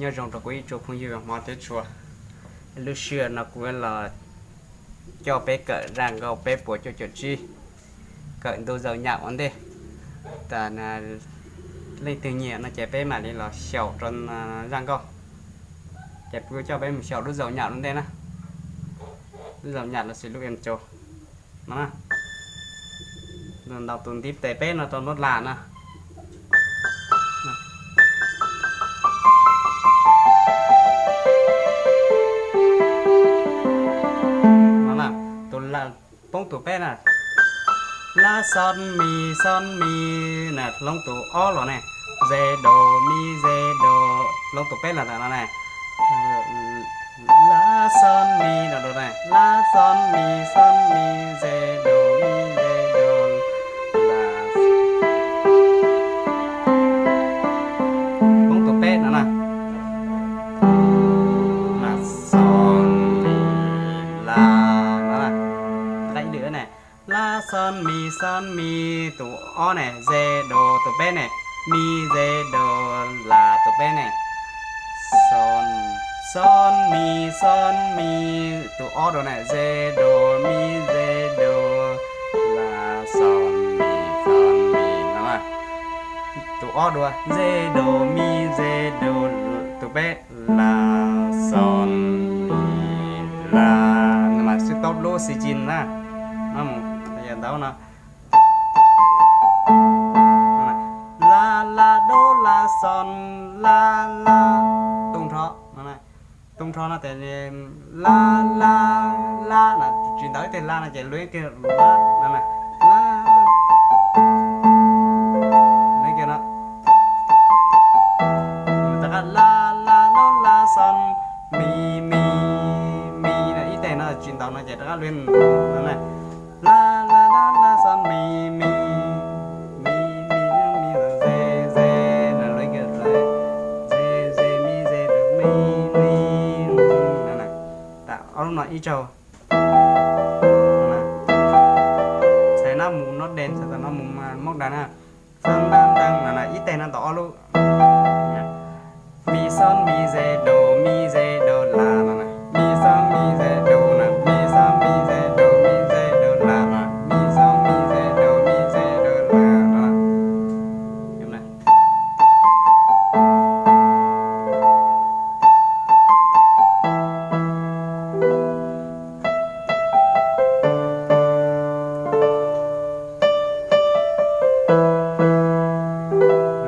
Nyob zoo rau kuv ib tsoom phooj ywg hmov thiab tshua. Lub sij hawm no kuv los coj peb kawm zaj nkauj peb puas cuaj caum tsib, kawm ntu zaus nyam ua ntej. Tas leej twg nyiam no ces peb mam li los xyaum rau zaj nkauj. Ces kuv coj peb mus xyaum lub zaus nyam ua ntej na. Lub zaus nyam lossis lub intro no. Ntaus tus ntiv tes peb no rau nruab las na. Tus las poob tus peb na. La sol mi sol mi na, hloov tus ob los ne. Re do mi re do, hloov tus peb los ntawm no ne. La sol mi no do ne, la sol mi sol mi re do mi re do, la, poob tus peb no na. La sol mi la no na. Qab ib lwm ne. La sol mi sol mi, tus ob ne, re do tus peb ne, mi re do la tus peb ne. Sol sol mi sol mi, tus ob do ne, re do mi re do la sol mi sol mi no. Tus ob dua, re do mi re do, tus peb la sol mi la. Mas xwb tau lub xi jin na. Yog ntawd no. La la do la sol la la. Tu nrho, tu nrho no ces la la la na, tsis ntawd ib teg la no ces luag kiag la, luag kiag no. Rov qab la la do la sol mi mi mi no, ib teg no tsis ntawd no ces rov qab luag no na. La la la la sol mi mi mi mi mi re re no, luag kiag re re mi re do mi mi no. Ob lub no ib zaug. Txhais nab mus nod dej, txhais nab mus mauj dag na. Xab nab dab no na, ib teg no tau ob lub. Mi xab mi re do mi re do la no na, mi xab mi re do na, mi xab mi re do mi re do la no, mi xab mi re do mi re do la no.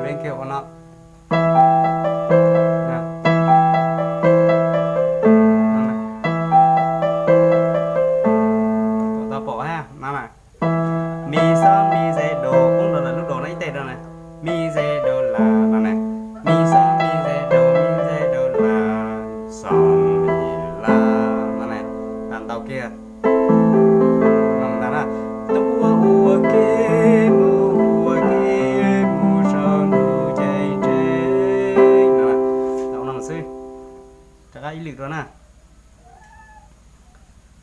Leej kiag ua no. Tau pom ha, no na. Mi xab mi re do, poob rau ntawm lub do no ib teg rau na. Mi re do la no na. Mi xab mi re do mi re do la, sol mi la no na. Ntau kiag. Ntau na. Tuaj ua ke mus ua ke mus saum ntuj ceeb tsheej no. Ntau no xwb. Rov qab ib lwm dua na.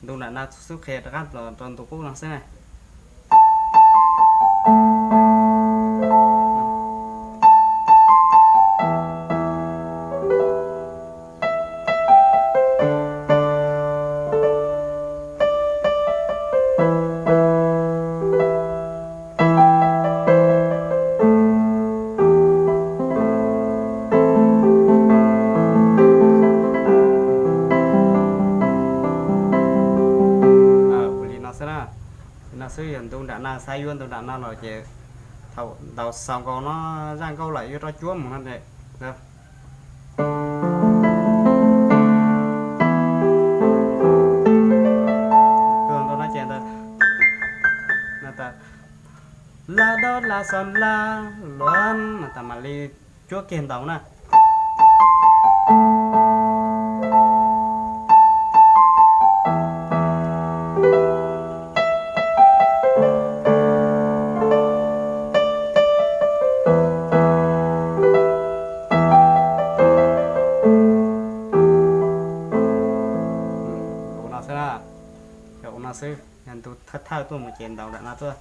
Ntu nram no xub qhia rov qab los rau ntu qub no xwb na. Ua li no xwb na. Li no xwb, yog ntu nram no, xav yuav ntu nram no los ces thaum ntaus xaus nkaus no, zaj nkauj lawm yuav rov cuab mus no. Tus no ces ntawd, la do la sol la, luam, tas mam li cuab kiag ntaus na. Ua no xwb na. Yog ua no xwb, yog ntu thawj thawj tuaj mus ces ntaus nram no tuaj.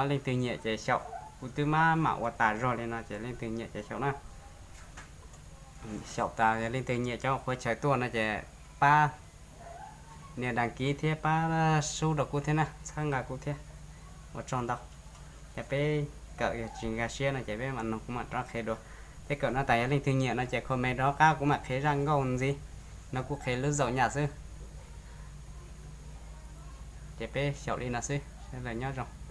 Leej twg nyiam ces xyaum, kuv twb mab mam ua tas zog li no ces leej twg nyiam ces xyaum na. Xyaum tas yog leej twg nyiam cov qhuav chaws tuaj no ces pab nias đăng ký thiab pab sub rau kuv thiab na, txhawb nqa kuv thiab. Ua tsaug ntau. Ces peb kawm yog tsis nkag siab no ces peb mam nug kuv mam rov qhia dua. Peb kawm no tas yog leej twg nyiam no ces comment rov qab kuv mam qhia zaj nkauj ntxiv. No kuv qhia lub zaum nyaj xwb. Ces peb xyaum li no xwb, sawv daws nyob zoo.